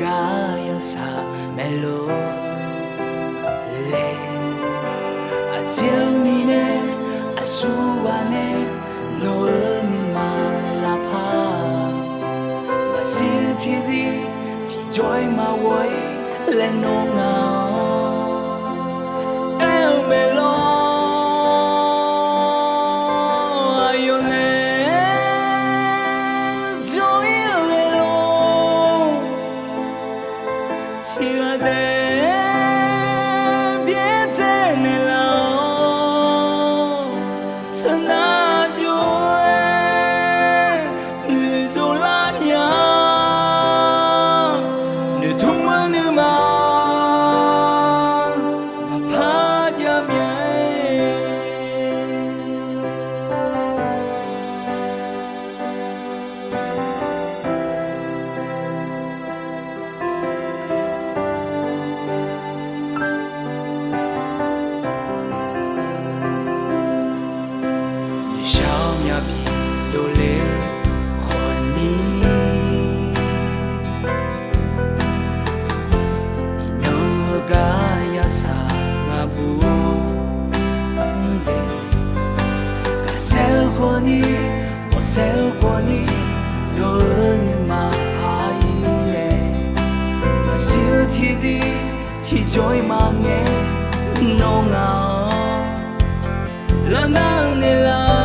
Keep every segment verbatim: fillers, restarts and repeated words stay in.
Gar yawshaq maeqlor laer, aqjeq-eu mirnae aqsurghaq nae nawq-eu nuima lavpar, maqshir-eu tiqzir tiqjawr-ir maqghawq-ir laer nawr ngaq-anr aer-eu maeqlor. Aqyawf nae jawr-ir-eu ghae lor, tiqghaq daef byaerdzae naeqlaf-awr, teunav-aer noeqdov lar nya, noeqtmq-eu nuima maqpar jav myav-aer. Noeqshaq-awr myavbi dovle-eu khawfni, iqnan-eu gar yashaq ngaqbur mr jeq, gaqsaer-eu khawfni, bawqsaer-eu khawfni, nawq-eu nuima paq-ir laer, maqshir-eu tiqzir tiqjawr-ir maqngae, nawr ngaq-anr lavnar-eu naeqlaf-eu.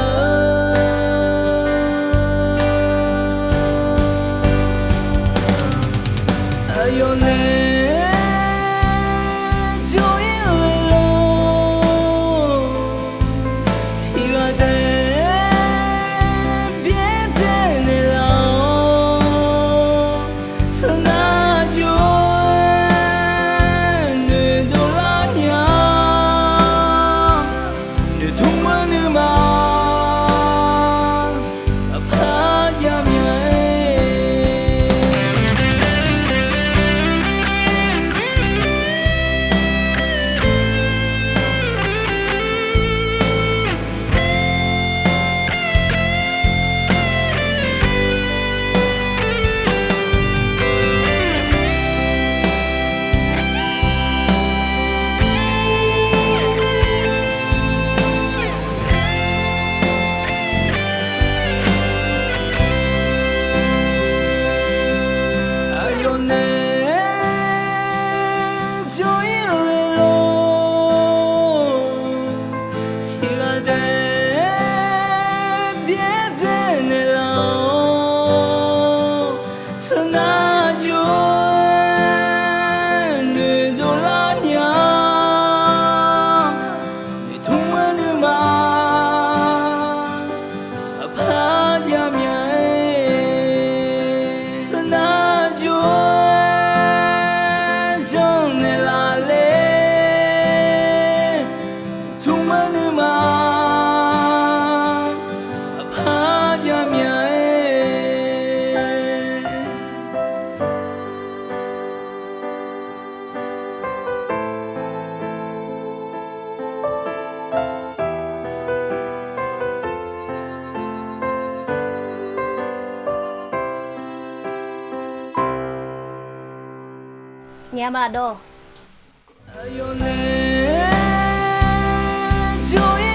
Aqyawf nae jawr-ir-eu lor, tiqghaq daef byaerdzae naeqlaf-awr, teunav jawr-aer noeqdov lar nya, noeqtmq-eu nuima maqpar jav myav-aer. Aqyawf nae jawr-ir-eu lor, tiqghaq daef byaerdzae naeqlaf-awr, teunav jawr-aer noeqdov lar nya, noeqtmq-eu nuima maqpar jav myav-aer. Teunav jawr-aer janrnaeq laf ler, tmq-eu nuima maqpar jav myav-aer. Aqyawf nae jawr-ir